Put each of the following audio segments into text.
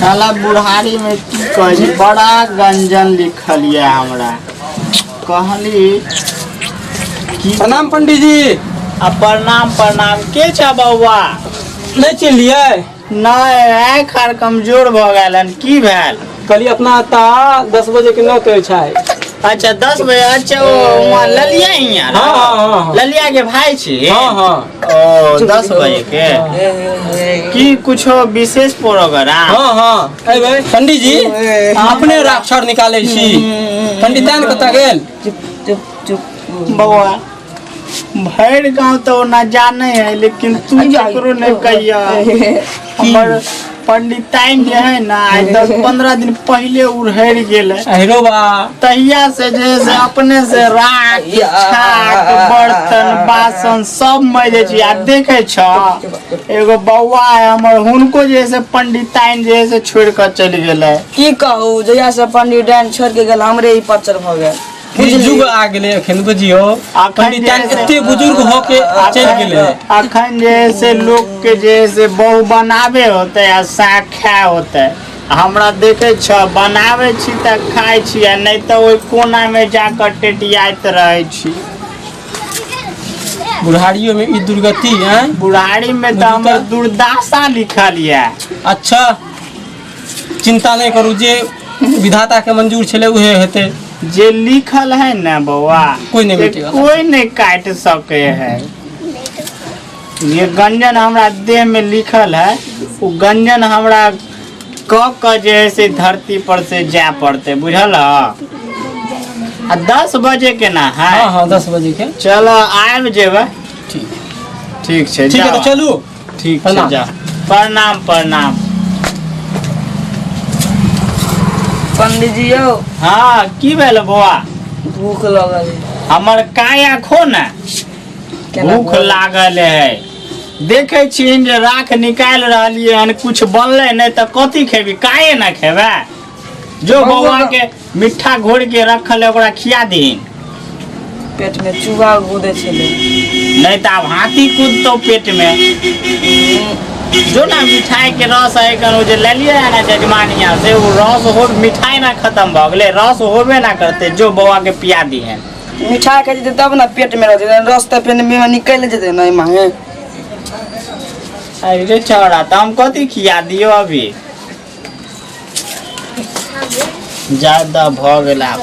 साला बुढ़ारी में की कहै छी, बड़ा गंजन लिखल यऽ हमरा। कहली की। प्रणाम पंडीजी। आ प्रणाम प्रणाम। के छ बौआ? नहि चिन्हलियै? नहि, आँखि आर कमजोर भऽ गेल हन। की भेल? कहलियै अपना एतऽ 10 बजे के नौत होइ छै। अच्छा 10 बजे, अच्छा ओ वहाँ ललिया हियाँ? हाँ, हाँ, हाँ, हाँ। ललिया के भाई छी? हाँ हाँ। ओ 10 बजे के की कुछो विशेष प्रोग्राम? हाँ हाँ, अयबै पंडीजी। अपने राक्षर निकालै छी। पंडिताइन कतऽ गेल? चुप चुप चुप। बौआ, भरि गांव तऽ ओना जाने है, लेकिन तू ककरो नहीं कहिया। हमर पंडिताइन जे है ना, आइ 10-15 दिन पहिले उड़हरि गेल है। अहिरो बा। तहिया से जे है से अपने से राख छाक बर्तन बासन सब मजै छी। आ देखे छ, एगो बौआ है हमर, हुनको जे है से पंडिताइन जे है से छोड़ कऽ चलि गेलै। की कहू, जहिया से पंडित डाइन छोड़ के गेल, हमरे ई पच्चर भऽ गेल। ई युग आ गेलै एखन, बुझियौ। अखन पंडिताइन जे है से- एते बुजुर्ग हो के चलि गेलै। अखन जे है से लोक के जे है से बहु बनाबे होते आ साग खाए होते। हमरा देखे छ, बनावे छी तऽ खाइ छी, आ नहि तऽ ओहि कोना में जाकर टेटियाइत रहै छी। बुढ़ारियो में ई दुर्गति हैं? बुढ़ारी में तऽ हमर दुर्दशा लिखल यऽ। अच्छा, चिंता नहि करू, जे विधाता के मंजूर छलै उहे हेतै। जे लिखल है ना बौआ, कोई नहीं से मिटेगा। कोई नहीं काट सके है। ये गंजन हमरा देह में लिखल है, वो गंजन हमरा क क जे है से धरती पर से जाय पड़ते, बुझल? आ 10 बजे के ना है? हाँ हाँ, 10 बजे के। चलो, आबि जेबै। ठीक। ठीक छै। ठीक है। जाओ। तऽ चलू। ठीक छै। प्रणाम। जा, प्रणाम प्रणाम। पंडित जी यौ। हाँ, की भेल बौआ? भूख लगल है। हमर काया खो ने। केना? भूख लागल है? देखे छी जे राख निकालि रहलियै हन, कुछ बनलै नहि तऽ कथी खेबी? काहे ना खेबै? जो बौआ के मिठ्ठा घोर के रखल है, ओकरा खिया दीन। पेट में चूहा कूदै छलै। नहीं तऽ आब हाथी कूदतौ पेट में। जो ना, मिठाई के रस है कन, ओ जे लेलियै है ना जजमानिया से, ओ रस हो, मिठाई ना खत्म भऽ गेलै, रस होबे ना करते। जो बौआ के पिया दीहन। मिठाई खाइ जेतै तब ने पेट में रहतै, रस तऽ पेट में निकलि जेतै ने माहे। अरे छौड़ा, तऽ हम कथी खिया दियौ अभी? ज्यादा भऽ गेल आब।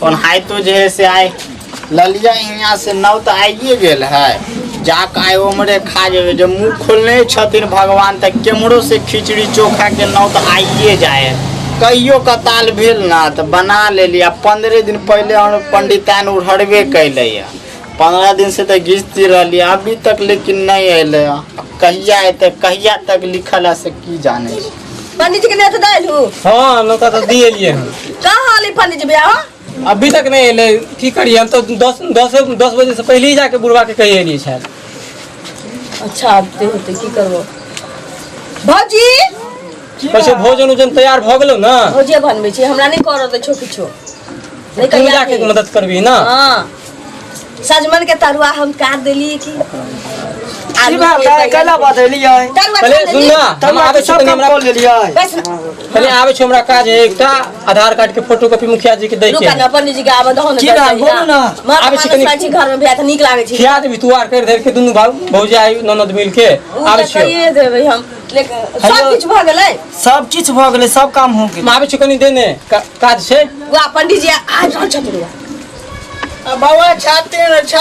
ओनाहितो जे है से आइ ललिया हियाँ से नौ तऽ आइए गेल है, जाकऽ आइ उम्हरे खा जेबै। जे मुँह खोलने छथिन भगवान, तऽ केम्हरो से खिचड़ी चोखा के नौ तऽ आइए जाए है। कहियो कताल भेल ना तऽ बना लेली। आ 15 दिन पहिले हम पंडिताइन उड़हरबे कैले है, 15 दिन से तऽ घिचती रहली अभी तक, लेकिन नहि अयलै। कहिया एतै, कहिया तक लिखल है से की जाने छी। पंडित जी के नेत दाइल हूँ? हाँ, नौका तऽ दी एलियै हन। कहाँ हाली पंडित जी भैया हो? अभी तक नहीं एलै, की करिए? हम तो दस दस 10 बजे से पहले ही जाके बुढ़वा के कहि एलियै छल। अच्छा, आबते होते, की करबो भौजी? पैसे भोजन उजन तैयार भऽ गेलो ना? भौजी बनबै छै, हमरा नहि करऽ दै छौ किछो नहि। तू कहिया जाके मदद करबी ना? हाँ, सजमन के तरुआ हम काट देली की की आलू भेल? के बैंगन कैला के। बदलियै? तरुआ पहले छानि सुन देली। ना, हम तरुआ आबै के छी सब तनी काम हमरा कऽ लेलियै। बस ना। पहले आबै छी, हमरा काज है एकटा, आधार कार्ड के फोटोकॉपी मुखिया जी के दै के रुका है। ना, पंडित जी के आबऽ दहो ने। की भेल? बोलू ना। आबै छी कनी। छी घर में भैया तऽ नीक लागै छै। खिया देबी तू आर करि धरि के दुनू भाऊ भौजाई ननद मिल के। उ आबै तऽ छियौ। कहिए देबै हम, लेकिन सब हेलो। किछु भऽ गेलै? सब किछु भऽ गेलै, सब काम हो गेलै। हम आबै छी, कनी देने काज छै। वाह, पंडित जी आबि रहल छथिन, वाह। आ बौआ छाती छे।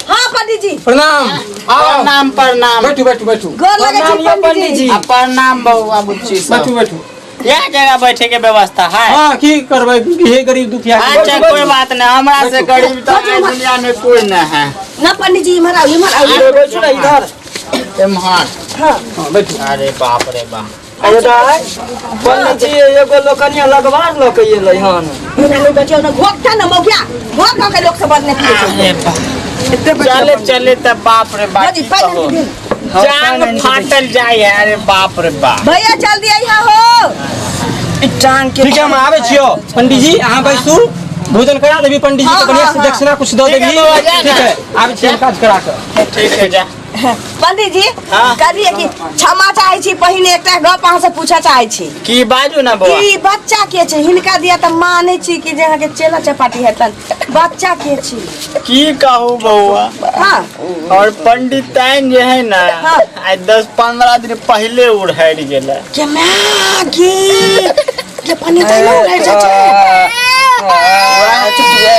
हाँ पंडित जी। प्रणाम, आओ। प्रणाम प्रणाम। बैठू बैठू बैठू। गोर लगै प्रणाम छी यौ पंडित जी। आ प्रणाम बौआ बुच्ची सब। बैठू बैठू। यह जगह बैठे के व्यवस्था है? हाँ, की करबै, इहे गरीब दुखिया के। अच्छा, कोई बात नहीं, हमरा से गरीब तो बैठू। दुनिया में कोई नहीं है। ना पंडित जी, इम्हर आउ, इम्हर आउ। अरे बैठू ना इधर। एम्हर? हाँ। हाँ, बैठू। अरे बाप रे बाप। अरे दाइ, पंडित जी एगो लोकनिया लगवार लऽ के एलै हन। एना नहि बचियौ ने, घोकटा ने मौगिया घोक घोक के लोक सब बदने पिए छै। अरे बाप, चले चले तऽ बाप रे बाप। भौजी की पानि कहू? आनि के दियौ। जान फाटल जाय है, अरे बाप रे बाप। भैया जल्दी अइहा हो। ई टांग के ठीक है, हम आबै छियौ। पंडित जी, अहाँ बैसू, भोजन करा देबी पंडित जी के हाँ, बढ़िया हाँ, से हाँ। दक्षिणा कुछ दऽ ठीक है देबी। बाबा, जा ठीक ना। है, आबै छी हम काज करा कऽ। ठीक है, जा। पंडित जी हाँ। कहलिए कि क्षमा चाहै छी, पहिने एकटा गप अहाँ से पूछऽ चाहै छी। की बाजू ना बौआ। ई बच्चा के छै? हिनका दिया तऽ मानै छी कि जे अहाँके चेला चपाटी हेतन, बच्चा के छी? की कहू बौआ। हाँ। और पंडिताइन जे है ना, हाँ। आइ 10-15 दिन पहिले उड़हरि गेलै। के माय गे, के पंडित आइलो उड़हरि जाइ छै।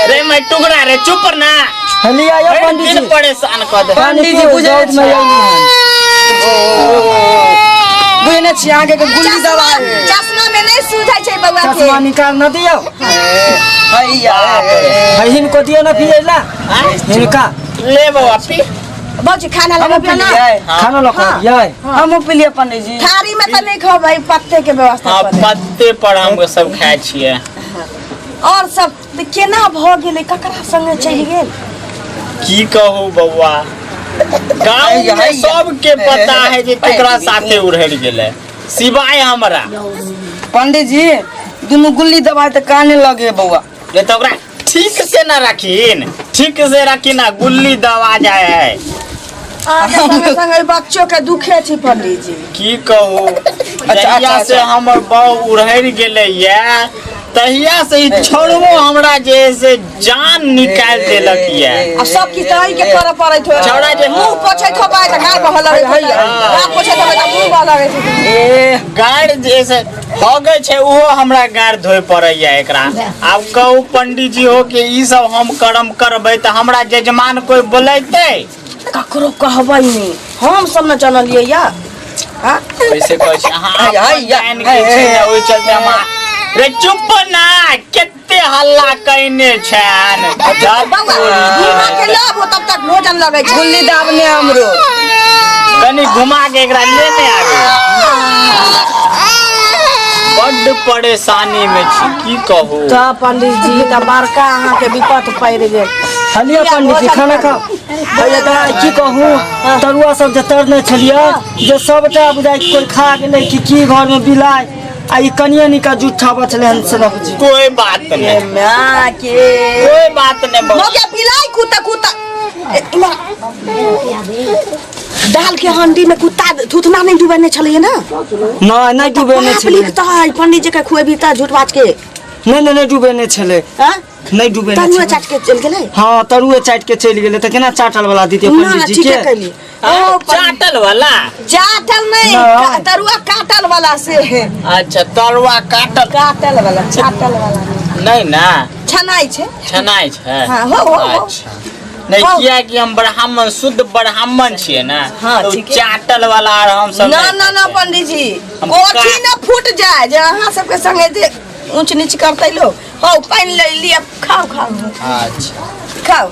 रे मैं टुकड़ा रे, चुप ना। हलिया यो भरि पंडित दिन जी। परेशान कऽ दे। पंडित जी बुझै रौद में अयली हन। बुझने छी अहाँके के गुल्ली चश्मा दबाई। चश्मा में नहीं सूझै छै बौआ के। चश्मा निकाल न दियौ। हैया। है हिनको दियौ न पियैला हिनका। ले बौआ पी। बाबूजी खाना हमहूँ लगा ना। पिलियै। खाना लऽ कऽ अबियै। हमहूँ पिलियै पंडित जी। थारी में तऽ नहीं खबै, पत्ते के व्यवस्था हाँ कऽ देब। पत्ते पर हम सब खाइ छियै। और सब तऽ केना भऽ गेलै, ककरा संगे चलि गेल? की कहू बौआ, गाँव में सबके पता है जे केकरा साथे उड़हरि गेलै सिवाय हमरा। पंडित जी दुनू गुल्ली दबाई तऽ काने लगे बौआ। रे तऽ ओकरा ठीक से ना रखीन, ठीक से रखी ना, गुल्ली दबा जाए है। अहाँके संगे संगे बच्चो के दुखे छी पंडित जी। की कहू, जहिया अच्छा, से अच्छा। हमर बहू उड़हरि गेलै ये तहिया से ई छोड़बो हमरा जे है से जान निकालि देलक ये। आ सब किछु तऽ अहींके करऽ पड़ैत हो। छौड़ा जे मुँह पोछैत होबै तऽ गाय बहऽ लगैत होतै, गाय पोछैत होबै तऽ मुँह बहऽ लगैत होतै। ए गारि जे से हगै छै ओहो हमरा गारि धोए पड़ैया एकरा। आब कहू पंडित जी हो कि ई सब हम कर्म करबै तऽ हमरा जजमान कोइ बोलेतै? ककरो कहबै नहि, हम सब ने जानलियै या। हाँ? कैसे कहै छी अहाँ हैया, अपन हैया, जानि के छी ने, ओहि चलते हम रे चुप ना, कते हल्ला कयने छनि। बौआ, घुमा के लाबो तब तक भोजन लगै छै। गुल्ली दाबने हमरो। कनि घुमा के एकरा लेने आबी। बड्ड परेशानी में छी, की कहू। तऽ पंडित जी तऽ बड़का अहाँके विपत पड़ि गेल। हलिया पंडित जी खाना खाओ। भैया तऽ की कहू, तरुआ सब जे तरने छलियै जे सबटा बुझाइ कोइ खा गेलै कि की, घर में बिलाइ आ ई कनिये निका जूठा बचलै हन से बाबूजी। कोई बात नहीं, माय के कोई बात नहीं बौआ। मौका बिलाइ कुत्ता कुत्ता ए, इम्हर दाल के हंडी में कुत्ता थुथना नहीं डुबेने छलियै ना? नहि नहि डुबेने पाप छलै। लिखतै पंडित जी के खुएबी तऽ झूठ बाज के। नहि नहि नहि डुबेने छलै। हाँ? नहि डुबेने तरुआ छलै। चाट के चलि गेलै। हाँ तरुए चाटि के चलि गेलै, तऽ केना चाटल वाला दितियै ना ना पंडित जी ठीके के? कैली। ओ चाटल वाला? चाटल नहीं, ना। तरुआ काटल वाला से है। अच्छा तरुआ काटल। काटल वाला, चाटल वाला नहीं। नहीं ना, छनाइ छै। छनाइ छै। हाँ, हो, हो, हो। अच्छा नहीं, हो। किया कि हम ब्राह्मण, शुद्ध ब्राह्मण छियै ना, हाँ, तो ठीके। चाटल वाला आर हम सब ना नहीं ना ना खाइ छियै। पंडित जी, हम कोठी न फूट जाए जे अहाँ सबके संगे जे ऊंच नीच करतै लोग। हौ पानि ले लिअ, खाओ खाओ। अच्छा खाओ।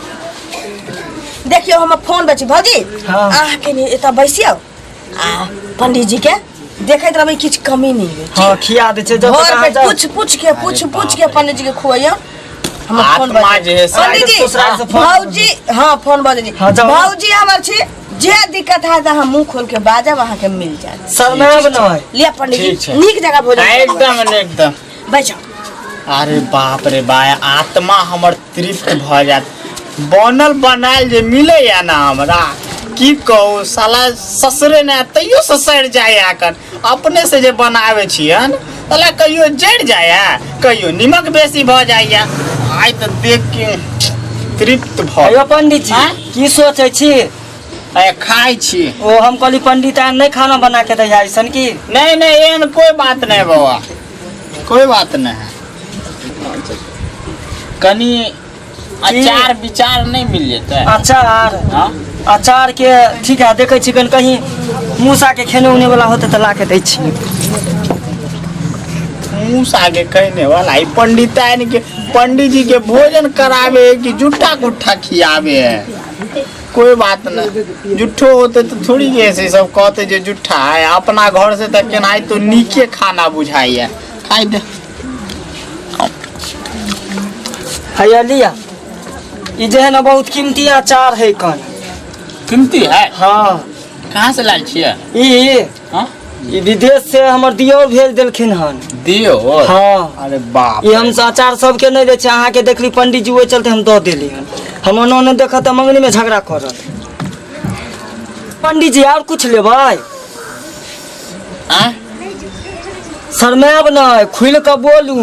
देखियौ हम फोन बेची भौजी। हाँ। अहाँके नि एतऽ बैसियौ आ पंडित जी के देखैत रहबै, किछु कमी नहि होइ। हाँ खिया दै छै जब तक घर अहाँ पे जाउ। पूछ पूछ के, पूछ पूछ के पंडित जी के खुआइयौ। हमर फोन आत्मा बजै। जे है से पंडित जी, ससुराल से फोन भौजी, हाँ फोन बजै जी। हाँ, जाओ। भौजी हमर छी, जे दिक्कत है तऽ हम मुँह खोल के बाजब, अहाँके मिल जायत। शरमायब नहि। लिअ पंडित ठीक जी, छै। नीक जगह भोजन करबै। एकदम एकदम बैठो। अरे बाप रे बा, आत्मा हमर तृप्त भऽ जायत। बनल बनायल जे मिलैया ना हमरा, की कहू, साला ससुरे ने तैयो ससरि जाइया। एखन अपने से जे बनाबै छियन साला कहियो जरि जाइया, कहियो निमक बेसी भऽ जाइया। आइ तऽ देख के तृप्त भऽ अयो पंडित जी, आँय? की सोचै छी? अरे खाइ छी। ओ हम कहली पंडित आइ नहि खाना बना के दैया ऐसन की? नहीं नहीं, एहन कोई बात नहीं बौआ, कोई बात नहीं है। कनी अचार विचार नहीं मिल जेतै? अचार? हाँ? अचार के ठीक है, देखै छी कन कहीं मूसा के खेने उने वाला होते तऽ ला के दै छी। मूसा के कहने वाला ई पंडिताइन के पंडित जी के भोजन करावे है कि जुट्टा गुट्ठा खियावे है? कोई बात नहीं, जुट्ठो होते तो थोड़ी जे से सब कहते जे जुट्ठा है। अपना घर से तऽ केनाहितो तो नीके खाना बुझाइया, खाइ दे। हैया लिया, ई जे है ना बहुत कीमती अचार है कन। कीमती है? हाँ। कहाँ से लायल छियै? ई हाँ? ई विदेश से हमर दियोर भेज देलखिन हन। दियो? हाँ। अरे बाप ई हम अचार सबके नहीं दै छियै, अहाँके देखली पंडित जी ओहि चलते हम दऽ देली हन। हमर ननद देखत तऽ मंगनी में झगड़ा करत। पंडित जी और कुछ लेबै? आँय? शरमायब नहि, खुलि कऽ बोलू।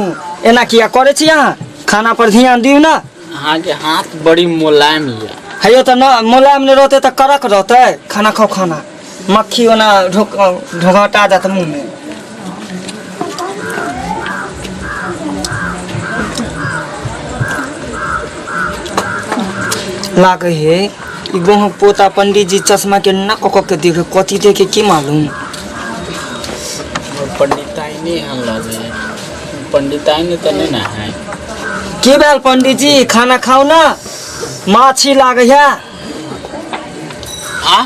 एना किया करै छी अहाँ? खाना पर ध्यान दियौ ने। अहाँके हाथ बड़ी मुलायम यऽ। हेयो तऽ न मुलायम नहि रहतै तऽ कड़क रहतै। खाना खाउ खाना, मक्खी ओना ढोक ढोघटा जायत मुँहमे। लागै हे ई गहूँ पोता पंडित जी चश्मा के ना कऽ के देखे कथी देखे की मालूम। पंडिताइने एहन लगे है। पंडिताइने तऽ नहि ने है। की भेल पंडित जी? खाना खाउ ना, माछी लागै है। आ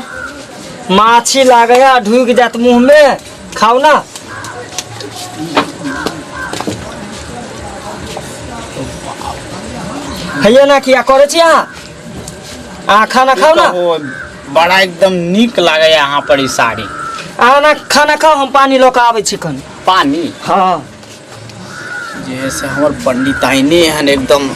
माछी लागै है, ढुकि जायत मुँह में। खाउ ना। हैया ना किया करै छी अहाँ? अहाँ खाना खाउ ना। ओ, बड़ा एकदम नीक लागैया अहाँ पर ई साड़ी। अहाँ ना खाना खाउ, हम पानी लऽ कऽ आबै छी कनि। पानी? हँ। जे है से हमर पंडिताइने एहन एकदम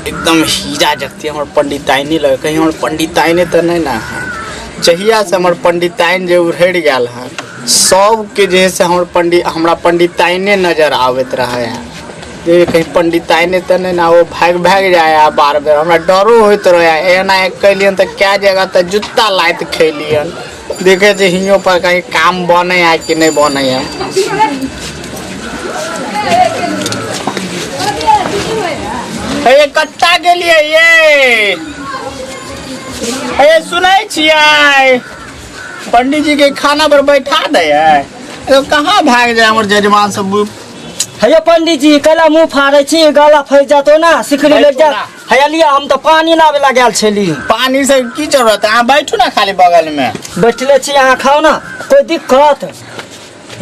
एकदम हीरा जगती हमर पंडिताइने लगे। कहीं हमर पंडिताइने तऽ नहि ने है। जहिया से हमर पंडिताइन जे उधरि गेल हन, सबके जे है से हमर पंडित हमरा पंडिताइने नजर आबैत रहै है। जे कहीं पंडिताइने तऽ नहि ने, ओ भागि भागि जाइ है बार बेर। हमरा डरो होइत रहै है। एना कैलियन तऽ कए जगह तऽ जुत्ता लाति खैलियन। देखे छी हियो पर कहीं काम बने है कि नहीं बने है। हे कत्ता गेलियै ये? हे सुनै छियै, पंडित जी के खाना पर बैठा दे है तो कहाँ भाग जाए हमर जजमान सब। हेयो पंडित जी, कैला मुँह फाड़ै छी? गला फँसि जातो ना, सिखरी लागि बैठू जात। ना। हैया लिअ, हम तऽ पानी लाबे ला गेल छली। पानी से की जरूरत है, अहाँ बैठू ना खाली बगल में। बैठले छी, अहाँ खाउ ना। कोई दिक्कत?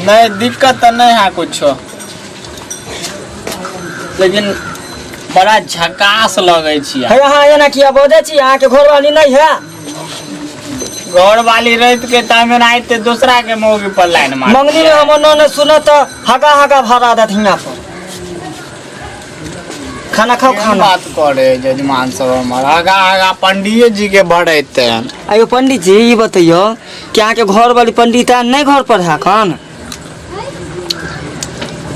नहीं, दिक्कत तो नहीं है कुछो, लेकिन बड़ा झकास लगै छी। हे अहाँ एना किया बजै छी? अहाँके घरवाली नहीं है? घर वाली रहित के टाइम में आते दूसरा के मौगी पर लाइन मार। मंगनी में हमर ननद सुनत तऽ हगा हगा भरा देत हियाँ पर। खाना खाओ केहन खाना। बात करे जजमान सब हमर आगा आगा पंडिये जी के भरेते। आयो पंडित जी, ई बतैयो कि अहाँके घरवाली पंडित नहीं घर पर है कन?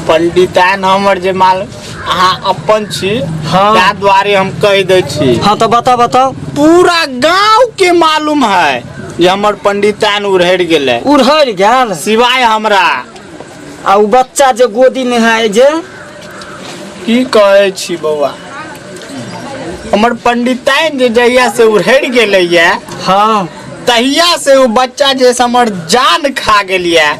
पंडिताइन हमर जे माल अहाँ अपन छी। हाँ। ताहि दुआरे हम कहि दै छी। हाँ तो बताओ बताओ। पूरा गांव के मालूम है जे हमर पंडिताइन उड़हरि गेलै। उड़हरि गेल? सिवाय हमरा। आ उ बच्चा जे गोदी में है जे? की कहै छी बौआ, हमर पंडिताइन जे जहिया से उड़हरि गेलै ये, हाँ, तहिया से ओ बच्चा जे से हमर जान खा गेल ये।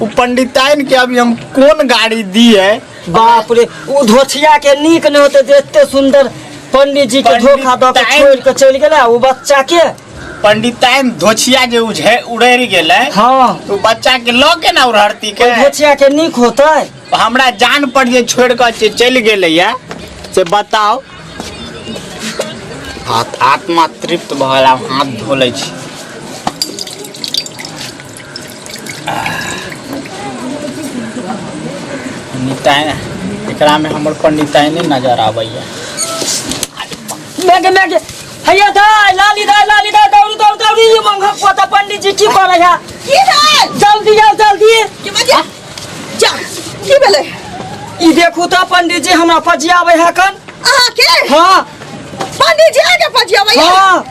ओ पंडिताइन के अभी हम कोन गाड़ी दिए? बाप रे, उ धोछिया के नीक नहीं होते जे एते सुंदर पंडित जी के धोखा दऽ के छोड़ के चलि गेलै उ बच्चा के। पंडिताइन धोछिया जे उड़हरि गेलै, हाँ, तो बच्चा के लऽ के ना उड़हरती के। धोछिया के नीक होते? हमरा जान पर जे छोड़ के चलि गेलै ये से बताओ। हाथ आत्मा तृप्त भऽ गेल, आब हाथ धो लै छी। पंडिताइन एकरा में हमर पंडिताइने नजर आबैया। मेघ मेघ हैया दाइ, लाली दाइ, लाली दाइ, दौड़ू दौड़ू दौड़ू, ई मंगक पोता पंडित जी की करै है? की भेल? जल्दी आउ जल्दी। की बजे जा, की भेलै? ई देखू तऽ पंडित जी हमरा पजियाबै है कन। अहाँ के? हाँ। पंडित जी अहाँके पजियाबै? हाँ।